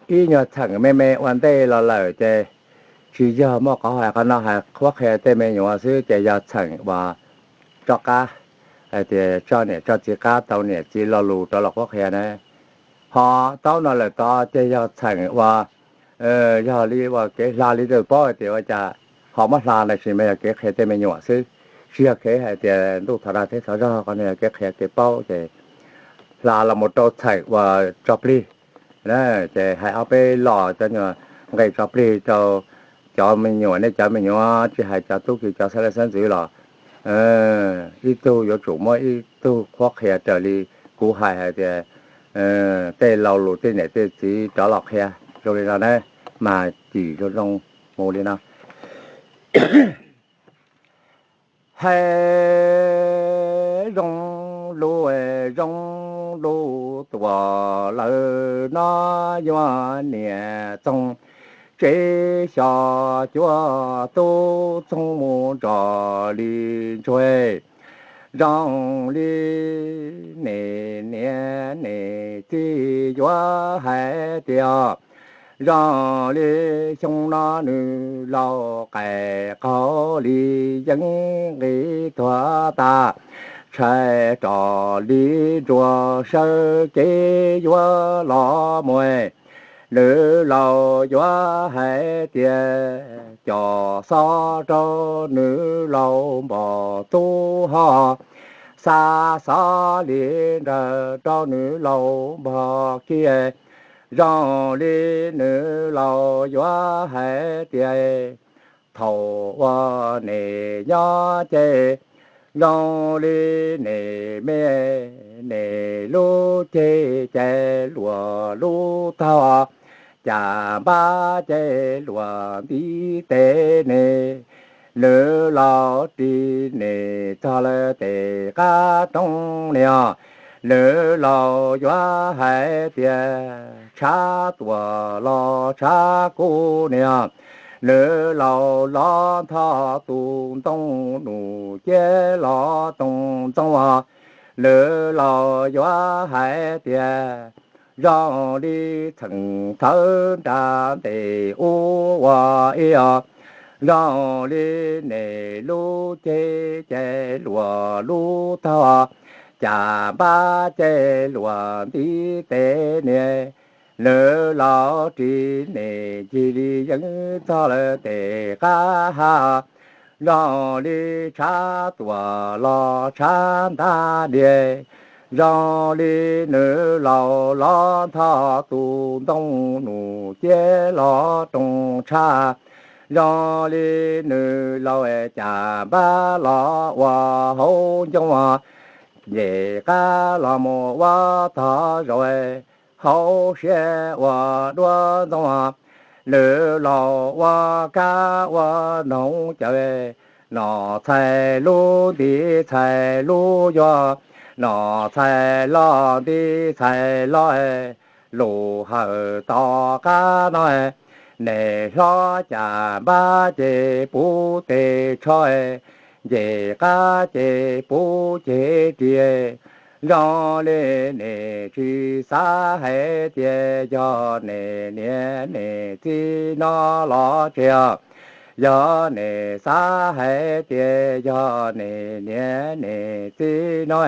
ib nyuag txheem me me ua ntej los lawm ces tsis yog muaj qhov hais qhov no hais qhuab qhia tej me nyuam xwb, ces yog txheem uas tso qab, hais tias tso niam tso txiv qab tau niam txiv lo lus rov los qhuab qhia na. Ho taub no lawm tod ces yog txheem uas yog li uas kev hla li tej paub hais tias ua cas ho muab hla ntawd, tsis mas yog kev qhia tej me nyuam xwb, tsis yog kev hais tias ntuj thov dag teb thov zog, qhov no yog kev qhia kev paub ces hla los mus rau txheem uas tso plig. Ces hais ob peb los cov nyuag nqe tso plig rau cov me nyuam, nej cov me nyuam tsis hais cov tub ki cov xeeb leej xeeb ntxwv los ib tug yuav tsum muab ib tug qhuab qhia raws li kuv hais hais tias tej laus lus tej niam tej txiv rov los qhia zoo li no na, mas cim zoo zoo mus li no. Hais zoo lus zoo lus tuam lawm no yuav niam txoog tsev xyom cuab tub txoog mus nrog li ntsuag. Zoo li niam niam niam txiv yuav hais tias zoo li xyoo no nws laus qais qaug li yeeb nqis tuag tas, tshais rov li nruas sawv kev yuav los mus. Nws laus yuav hais tias cov xob rau nws laus npog tub ho xa xov li nrawm rau nws laus npog kiag. Zoo li nws laus yuav hais tias thaum uas niam nyob ces zoo li niam me niam lub ceg ces luag lub taug, cas npab ces luag ntiv tes niam. Nws laus ris niam txog lawm tes qab roob niam, nws laus yuav hais tias tshav tuam los tshav kub niam. Nws laus los nthog tus ntoo num ciab los toog ntxoov, nws laus yuav hais tias zoo li txheem thawb nra ntes ub ua ib os. Zoo li niam lub ceg ces luag lub taug, cas npab ces luag ntiv tes niam. Nws laus ris niam ncig li yeeb txog lawm tes qab ha, zoo li tshav tuam los tshav ntab diag. Zoo li nws laus los nthog tus ntoo num ciab los roog tshaj. Zoo li nws laus cas npab los ua hauv ncoo, nce qab los mus ua tog zaus, hauv siab ua duab ntxoov. Nws laus ua kab ua noog caws, nom txhais lub nti txhais lub yuag, nom txhais loj nti txhais loj, lus hawm tom qab no. Niam hlob cas npab ces puv tes tsho, nce qab ces puv ceg ris. Zoo li niam tsis xav hais tias yog niam niam niam txiv no los tsis yog, yog niam xav hais tias yog niam niam niam txiv no.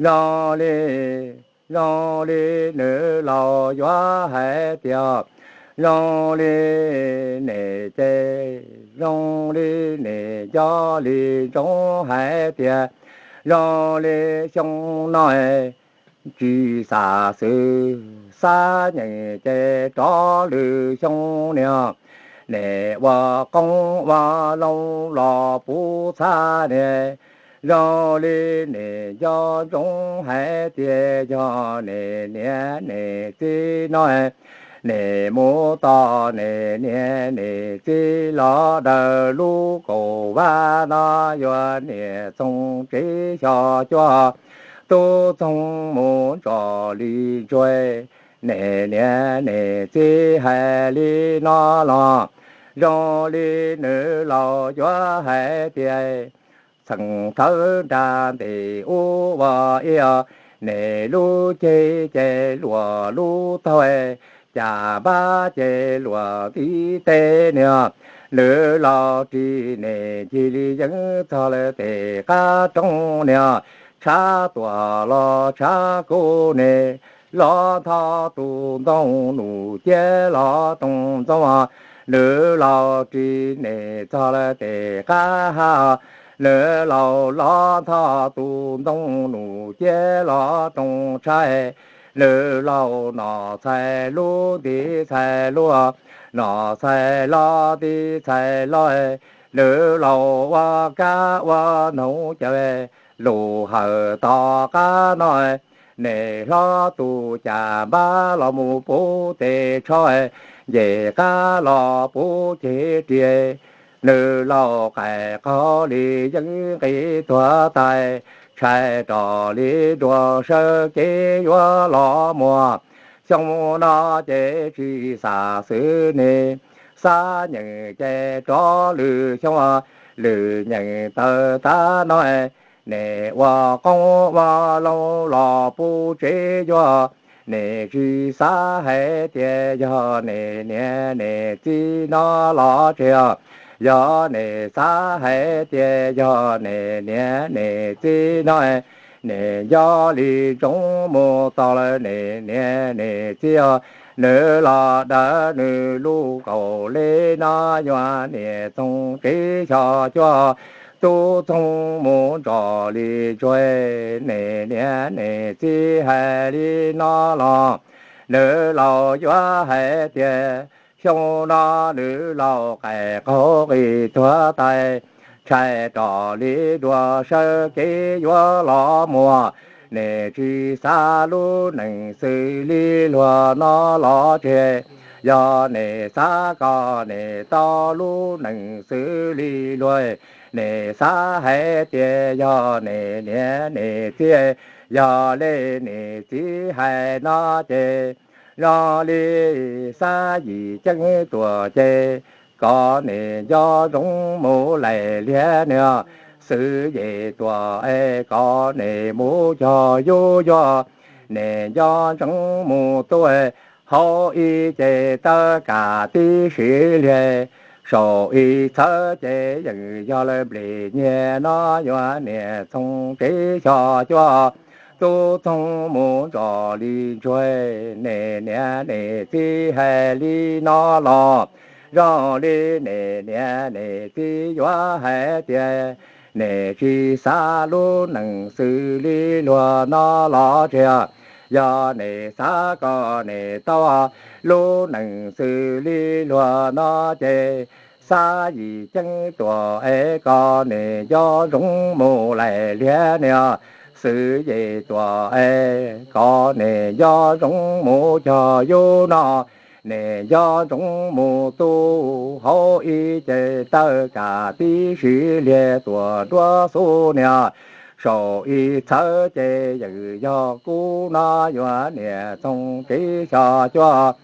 Zoo li, zoo li nws laus yuav hais tias zoo li niam ces zoo li niam nco li ntsoov hais tias zoo li xyoo no tsis xam xwm xab nyeem ces rov lwm xyoo niag, niam ua qoob ua loo los puv txhab niag. Zoo li niam nco ntsoov hais tias yog niam niam niam txiv no, niam mus tos niam niam niam txiv los daws lub kaum vaj no yuav niam txoog tsev xyom cuab tub txoog mus nrog li ntsuag. Niam niam niam txiv hais li no los zoo li nws laus yuav hais tias txheem thawb nra ntes ub ua ib os, niam lub ceg ces luag lub taug, cas npab ces luag ntiv tes niag, lwm laus ris nim ncig li yeeb txog lawv tes qab roob niag, tshav tuaj los tshav kub nim, los nthos tus ntoo num ciab los toog ntxoov, lwm laus ris nim txog lawv tes qab hav, lwm laus los nthos tus ntoo num ciab los toog tshav, lwm laus nom txhais lub ntiv txhais luag, nom txhais los ntiv txhais los, lwm laus ua kab ua noog caw, lus hawm tom qab no, nim hlob tus cas npab los mus pub tes tsho, nce qab los pub ceg ris, lwm laus qaim qaug li yeeb nqis tuag tais, tshais rov li dua sawv kev yuav los muag. Xyoo no ces tsis xav xwb ne, xav nyeem ces rov lwm xyoo, lwm nyeem tawm tav no, nim ua qoob ua loo los pub tsev yuav, nim tsis xav hais tias yog nim niam nim txiv no los tseg, yog nim xav hais tias yog nim niam nim txiv no, nim nco li ntsoov mus txog lawm nim niam nim txiv, nws los dawm nws lub kaum li no, yuav niam txoov tsev xyom cuab, tub txoog mus nrov li ntsuag, nim niam nim txiv hais li no los, nws laus yuav hais tias, xyoo no nws laus qaim qaug nqis tuag tais, tshais rov li dua sawv kev yuav los muag, nim tsis xav lub neej xws li luag no los tseg, yog nim xav kom nim tau lub neej xws li luag, nim xav hais tias yog nim niam nim txiv, yog li nim txiv hais no ces, zoo li xab yim ceeb tuam ces, kom nim nco ntsoov mus laim liag niag, xwb yim tuam es kom nim mus cog yub yuag, nim nco ntsoov mus tuaj hauv ib ce tawb kam tib si liag, saum ib txhawv ces yeej yog lawv nplej nyiag no, yuav niam txoov tsev xyom cuab, tub txoog mus nrov li ntsuag, nim niam nim txiv hais li no los, zoo li nim niam nim txiv yuav hais tias, nim tsis xav lub neej xws li luag no los tseg, yog nim xav kom nim tau lub neej xws li luag no ces, xab yim ceeb tuam es kom nim nco ntsoov mus laim liag niag, xwb yim tuam es kom nim nco ntsoov mus cog yub no, nim nco ntsoov mus tu hauv ib ce tawb kam tib si liag tuam nruab xub niag, saum ib txhawv ces yeej yog kub no, yuav niam txoov tsev xyom cuab,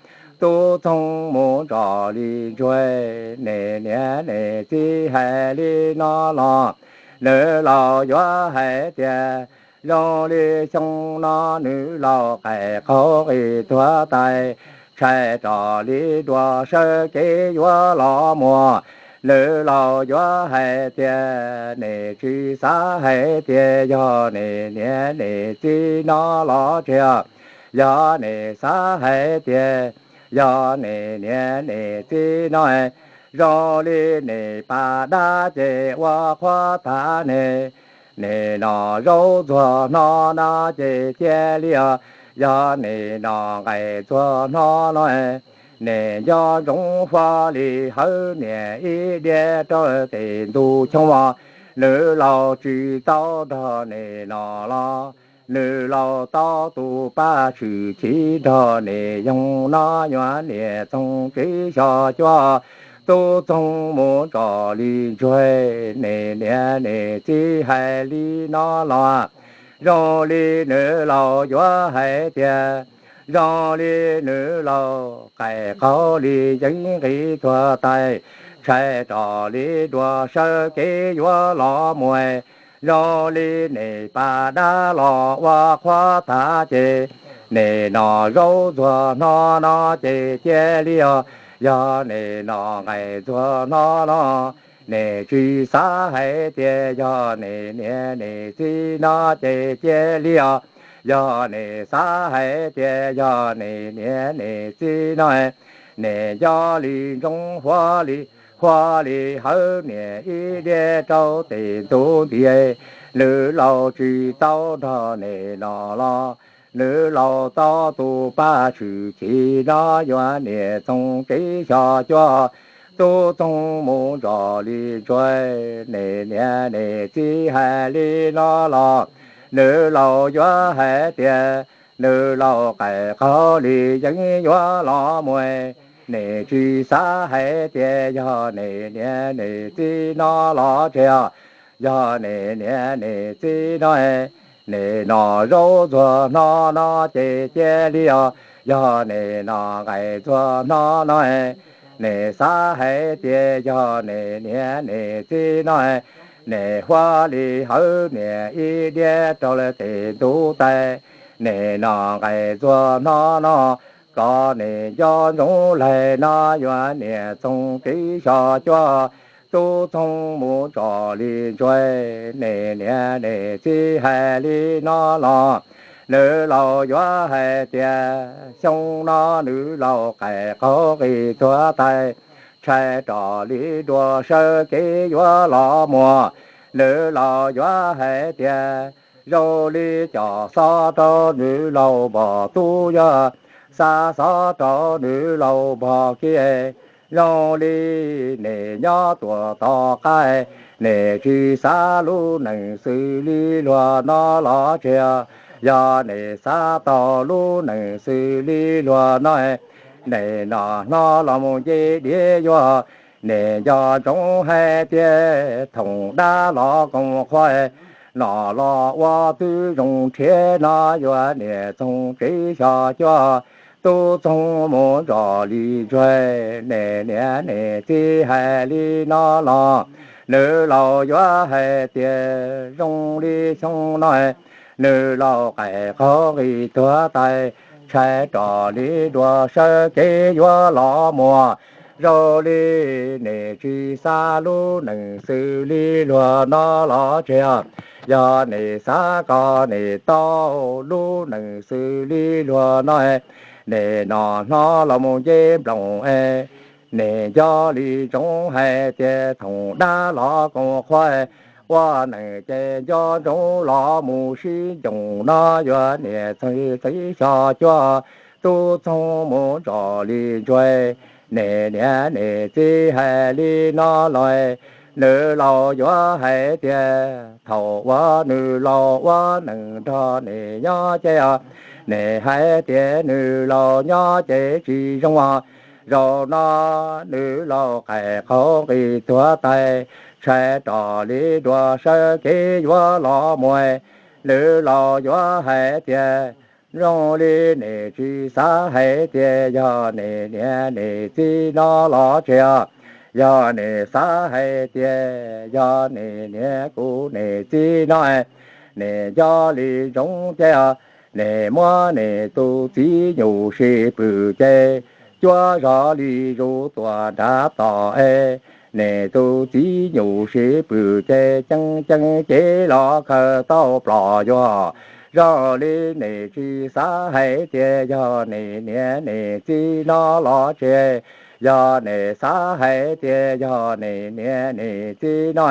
tub txoog mus nrov li ntsuag, nim niam nim txiv hais li no los, nws laus yuav hais tias, zoo li xyoo no nws laus qaim qaug nqis tuag tais, tshais rov li dua sawv kev yuav los muag, nws laus yuav hais tias, nim tsis xav hais tias yog nim niam nim txiv no los tseg, yog nim xav hais tias yog nim niam nim txiv no, zoo li nim pas dab ces ua qhuav tav ne, nim nom zaub ntxuag hno no ces cia li os, yog nim nom nqaij ntxuag hno no, nim nco ntsoov fo li hawv niam ib diav rau tes ntu choo os, nws laus tsis tau nrog nim nom los, nws laus tau tus paj tshwm chiv nrog nim yoog no, yuav niam txoov tsev xyom cuab, tub txoog mus nrov li ntsuag, nim niam nim txiv hais li no los, zoo li nws laus yuav hais tias, zoo li nws laus qaim qaug li yeeb nqis tuag tais, tshais rov li dua sawv kev yuav los muag, zoo li nim pas dab los ua qhuav tav ces, Nim no zaub ntxuag hno no ces cia li os, yog nim no nqaij ntxuag hno no, nim tsis xav hais tias yog nim niam nim txiv no ces cia li os. Yog nim xav hais tias yog nim niam nim txiv no, nim nco li ntsoov huab li, huab li hawv niam ib diav rau tes ntug nti. Nws laus tsis tau nrog nim no los, nws laus tau tus paj tshwm chim no yuav niam Txoov Tsev xyom cuab, tub Txoog mus nrog li ntsuag, nim niam nim txiv hais li no los, nws laus yuav hais tias, nws laus qaim qaug li yeej yuav los mus, nim tsis xav hais tias yog nim niam nim txiv no los tsev, yog nim niam nim txiv no, nim no zaub ntxuag hno no ces cia li os, yog nim no nqaij ntxuag hno no, nim xav hais tias yog nim niam nim txiv no, nim huab li hawv niam ib diav rau lawv tes ntug tais, nim no nqaij ntxuag hno no, kom nim nco ntsoov laig no yuav niam Txoov Tsev xyom cuab, tub Txoog mus nrog li ntsuag, nim niam nim txiv hais li no los, nws laus yuav hais tias xyoo no nws laus qaim qaug qis tuag tais, tshais rov li dua sawv kev yuav los muag, nws laus yuav hais tias zoo li cov xob rau nws laus npog tub yuav, xav xob rau nws laus npog kiag, zoo li nim nyob tuam tos qaib, nim tsis xav lub neej xws li luag no los tsev, yog nim xav tau lub neej xws li luag no, nim no hno los mus nce diav yuav, nim nco ntsoov hais tias thoom dab los koom qhuav, no los ua tib zoo nrhiav no yuav niam Txoov Tsev xyom cuab, tub Txoog mus nrog li ntsuag, nim niam nim txiv hais li no los, nws laus yuav hais tias zoo li xyoo no, nws laus qaim qaug qis tuag tais, tshais rov li dua sawv kev yuav los muag, zoo li nim tsis xav lub neej xws li luag no los tsev, yog nim xav kom nim tau lub neej xws li luag no, nim no hno los mus nce nploos, nim nco li ntsoov hais tias thoom dab los koom qhuav, ua neej ces nco ntsoov los mus sib ncoos no yuav niam Txoov Tsev xyom cuab, tub Txoog mus nrog li ntsuag, nim niam nim txiv hais li no los, nws laus yuav hais tias thaum uas nws laus ua neej nrog nim nyob ces, nim hais tias nws laus nyob ces tsis zoo os. Zaum no nws laus qaim qaug qis tuag tais, tshais rov li dua sawv kev yuav los mus, nws laus yuav hais tias zoo li nim tsis xav hais tias yog nim niam nim txiv no los tsev, yog nim xav hais tias yog nim niam kuv nim txiv no, nim nco li ntsoov ces, nim muab nim tus txiv nyuj sib pwm ces, cuab zog li zus tuaj nrad tod es, nim tus txiv nyuj sib pwm ces ceeb ceeb cev los khaws tau plom yuav, zoo li nim tsis xav hais tias yog nim niam nim txiv no los tsev, yog nim xav hais tias yog nim niam nim txiv no,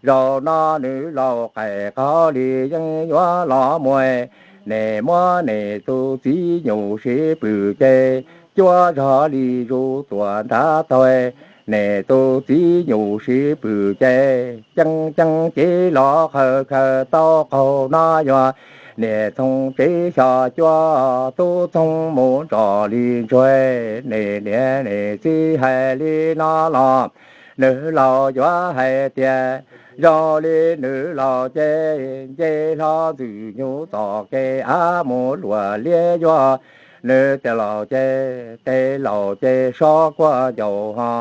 zaum no nws laus qaim qaug li yeej yuav los mus, nim muab nim tus txiv nyuj sib pwm ces, cuab zog li zus tuaj nrad tod, nim tus txiv nyuj sib pwm ces, ceeb ceeb cev los khaws khaws tau qaug no yuav, niam Txoov Tsev xyom cuab, tub Txoog mus nrog li ntsuag, nim niam nim txiv hais li no los, nws laus yuav hais tias, zoo li nws laus ces nce hlo Ntxwg Nyug txoj kev av mus luam liab yuav, nws tes laus ces, tes laus ces sob kuab ncaus ho,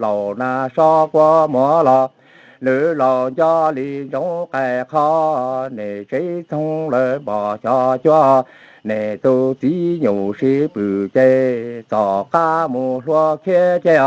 laus na sob kuab muab los, nws laus nco li ntsoov qaim qhov, nim Tsev Txoog lawv npog xyom cuab, Niam tus txiv nyuj siv pwm ces txom qab mus hlua khiav ces,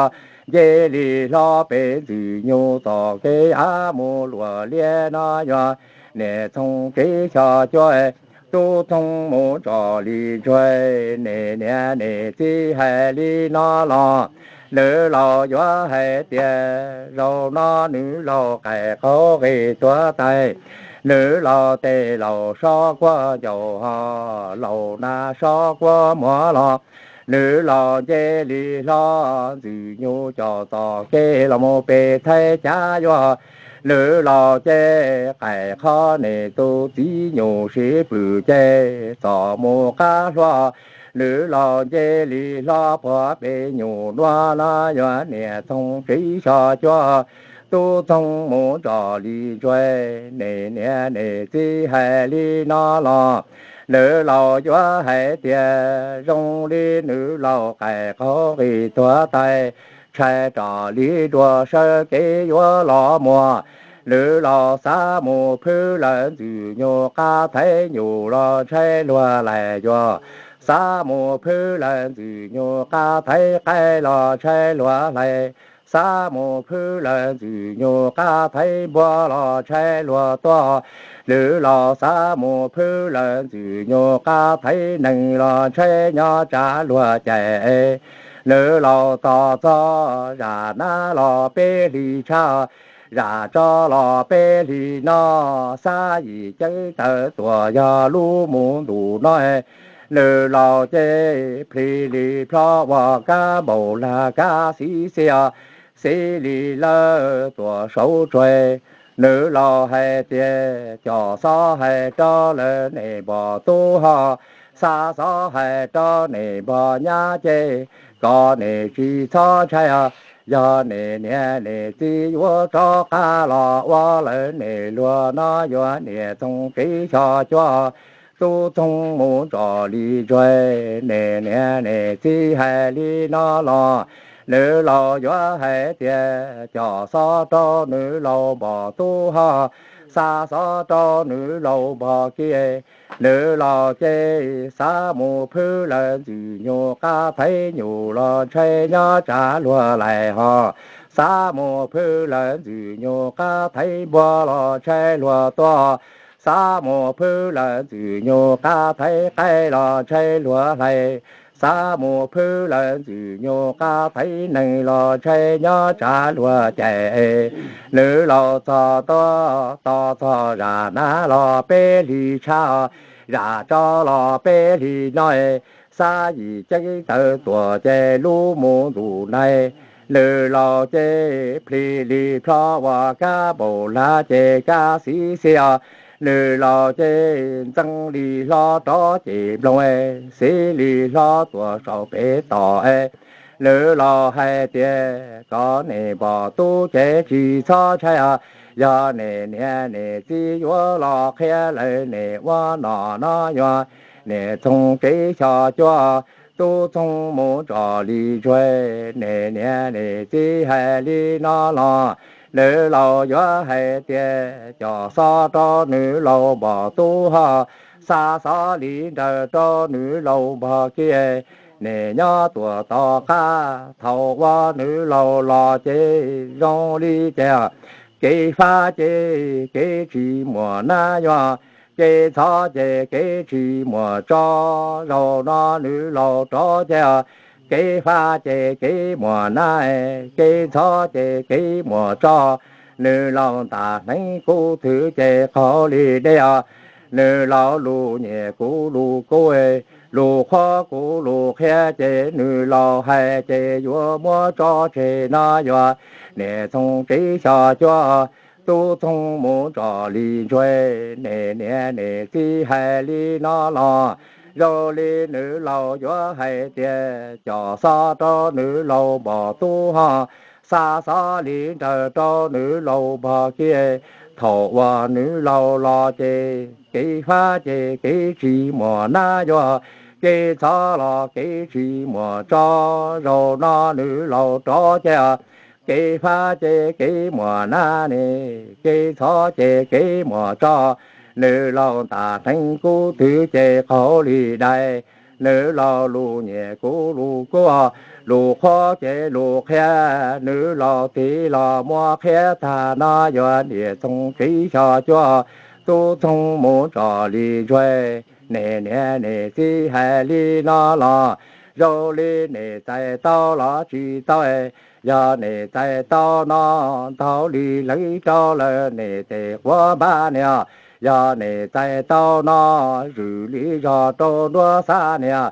nce li hlob pem Ntxwg Nyug txoj kev av mus Luam Liab no yog Niam Txoov Tsev Xyos Cuab. Tub Txoov mus tso li ntsuag, niam niam niam txiv hais li no los, nws laus yuav hais tias zaum no nws laus qaim qaug qis tuav tais, nws laus tej laus sob kuab ncaus ho, laus nab sob kuab muag los, nws laus nce li hlob Ntxwg Nyug cov txoj kev los mus pem Thaib Cav Yuag. Nws laus ces qaim qhov niam tus txiv nyuj siv pwm ces txom mus qab hlua. Nws laus nce li hlob puag pem Nyuj Nuav no yog Niam Txoov Tsev Xyos Cuab. Tub Txoov mus tso li ntsuag, niam niam niam txiv hais li no los, nws laus yuav hais tias zoo li nws laus qaim qaug qis tuav tais, tshais rom li dua sawv kev yuav los muag. Nws laus xav mus phwb lawm Ntxwg Nyug qab Thaib Nyuj los ntshai luag laim yuag, xav mus phwb lawm Ntxwg Nyug qab Thaib Qaib los ntshai luag hlais, xav mus phwb lawm Ntxwg Nyug qab Thaib Npua los ntshai luag tuag. Nws laus xav mus phwb lawm Ntxwg Nyug qab Thaib Neeg los ntshai nyob tsam luag cais. Nws laus tos txog zam nab los peb hlis tshaj, zam tso los peb hlis no, xab yim ceeb tawv tuam yog lub mus ntus no. Nws laus ces plhis li plhob ua kab npaum lag kab xiv xiaj, xiv li lawv tuam saud tsuag. Nws laus hais tias cov xob hais rau lawv niam npog tub ho, xab xob hais rau niam npog nyab ces kom niam tsis txhob ntshai, yog niam niam niam txiv yuav rov qab los ua lawv niam luag no yog Niam Txoov Tsev Xyos Cuab. Tub Txoov mus tso li ntsuag, niam niam niam txiv hais li no los, nws laus yuav hais tias cov xob rau nws laus npog tub ho, xab xob rau nws laus npog kiag. Nws laus ces xav mus phwb lawm Ntxwg Nyug qab Thaib Nyuj los ntshai nyob tsam luag laim ho, xav mus phwb lawm Ntxwg Nyug qab Thaib Npua los ntshai luag tuag, xav mus phwb lawm Ntxwg Nyug qab Thaib Qaib los ntshai luag hlais, xav mus phwb lawm Ntxwg Nyug qab Thaib Neeg los ntshai nyob tsam luag cais. Nws laus txog tuaj tos txog zam nab los peb hlis tshaj, zam tso los peb hlis no, xab yim ceeb tawv tuam ces lub mus ntus nai. Nws laus ces plhis li plhob ua kab npaum lag ces kab xiv xiaj. Nws laus ces ntxeev li hlob rov ces nploog, xiv li hlob tuam saum pem tom. Nws laus hais tias kom niam npog tub ces tsis txhob ntshai, yog niam niam niam txiv yuav los qhia lawv niam ua nom no yog Niam Txoov Tsev Xyos Cuab. Tub Txoov mus tso li ntsuag, niam niam niam txiv hais li no los, nws laus yuav hais tias cov xob rau nws laus npog tub ho, xab xob li nraws rau nws laus npog kiag. Niam nyob tuam tom qab thaum uas nws laus los ces zoo li cas, kev fab ces kev tsis muaj nab yog, kev ntxhov ces kev tsis muaj tso. Zaum no nws laus rov ces kev fab ces kev muaj nab, kev ntxhov ces kev muaj tso. Nws laus ntas hneev kuv thwv ces qaug li dej os. Nws laus lus nyiam kuv lus kub, lus qhuab kuv lus qhia ces nws laus hais ces yuav muab tso tseg no yog Niam Txoov Tsev Xyos Cuab. Tub Txoov mus tso li ntsuag, niam niam niam txiv hais li no los, zoo li nws laus yuav hais tias cov xob rau nws laus npog tub ho, xab xob li nraws rau nws laus npog kiag. Thaum uas nws laus los ces kev fab ces kev tsis muaj nab yog, kev ntxhov los kev tsis muaj tso. Zaum no nws laus rov ces kev fab ces kev muaj nab ne, kev ntxhov ces kev muaj tso. Nws laus ntas neeb kub twv ces qaug li dais, nws laus lus nyiam kuv lus kuaj, lus qhuab ces lus qhia, nws laus tig los muab qhia tag no yuav niam Txoov Tsev xyos cuab, tub Txoov mus tsom li ntsuag. Niam niam niam txiv hais li no los, zoo li niam txais tau los tsis tau. Yog niam txais tau no, ntaug li lawv rau lawm niam tes quav npab niam. Yog niam txais tau no, zwm li zog rau nruab xab niam.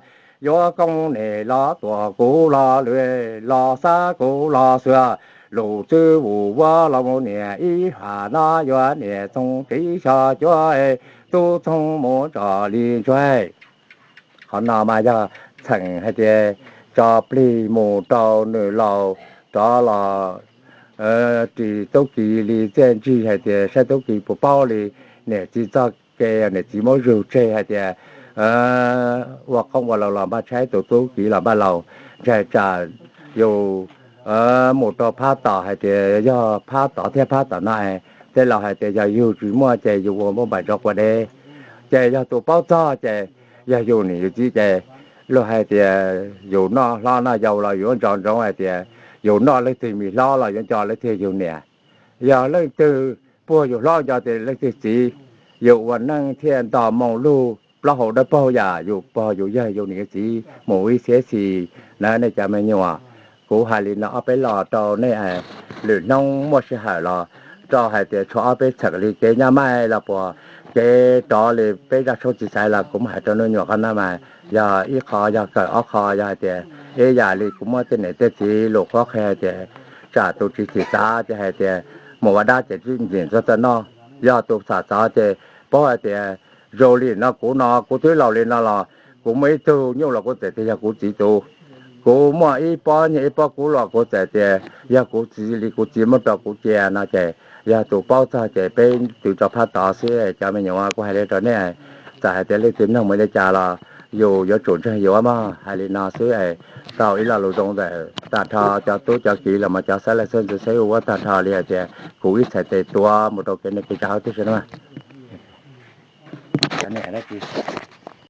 Yuav koob niam los tuam kuv los lwm, los xab kuv los xuas, lus txwb vus vuab los mus niam ib ham no yuav niam Txoov Tsev xyos cuab, tub Txoov mus tsom li ntsuag. Qhov no mas yog txheem hais tias tso plig mus rau nws laus rov los ris tub ki li txiaj ntsig hais tias saib tub ki puas paub li niam txiv txoj kev, niam txiv muab zug tseg hais tias ua qoob ua loo los npaj tshaib, tus tub ki los npaj laus, ntshai tsam yus mus rau phab tom hais tias yog phab tod thiab phab tom no, tej laus hais tias yog yug tsis muaj ces yus ua muaj npaim ntsoov quav deb. Ces yog tus paub txog ces yog yus niam yus txiv ces luag hais tias yus noj hlob noj yau los yuav nco ntsoov hais tias yus noj leej twg me hlob los yuav nco leej twg yug niam. Yog leej twg puag yus hlob nco tias leej twg txiv, yus ua neej thiaj nto moo lug plaub hau dawb paug yam yus pog yus yawg yus niam yus txiv mus ib txhiab xis na nej cov me nyuam. Kuv hais li no ob peb los rau nej lwm hnub muaj sij hawm los rau hais tias tshuav ob peb txheem li kev nyab maij los puas kev rov li peb zaj tshoob txiv xaiv los kuv mam hais rau nej nyuam qhov no mas yog ib qho yog kawm ob qho yog hais tias ib yam li kuv muab tej niam tej txiv lus qhuab qhia hais tias tsam tus tsis txim xav ces hais tias mus ua dab ces twb ntxim txhob txawj noj. Yog tus xam xav ces paub hais tias zoo li no kuv no kuv twb laus li no los kuv muaj ib tug nyuj los kuv txawm tias yog kuv txiv tus, kuv muaj ib pob nyiaj ib pob kub los kuv txawm tias yog kuv txiv li kuv txiv muab rau kuv cia no ces yog tus paub txog ces peb twb tso phab tod xwb cov me nyuam. Kuv hais li rau nej, txawm hais tias leej twg nug mus li cas los yus yuav tsum ntseeg yus mog. Hais li no xwb, tau ib lo lus zoo ntawm tag nrho cov tub cov kiv los mas cov xab laj xab ntxwv xab ub tag nrho li hais tias kuv ib txhais tes tuav mus rau kev neej kev tsav huv tib si na.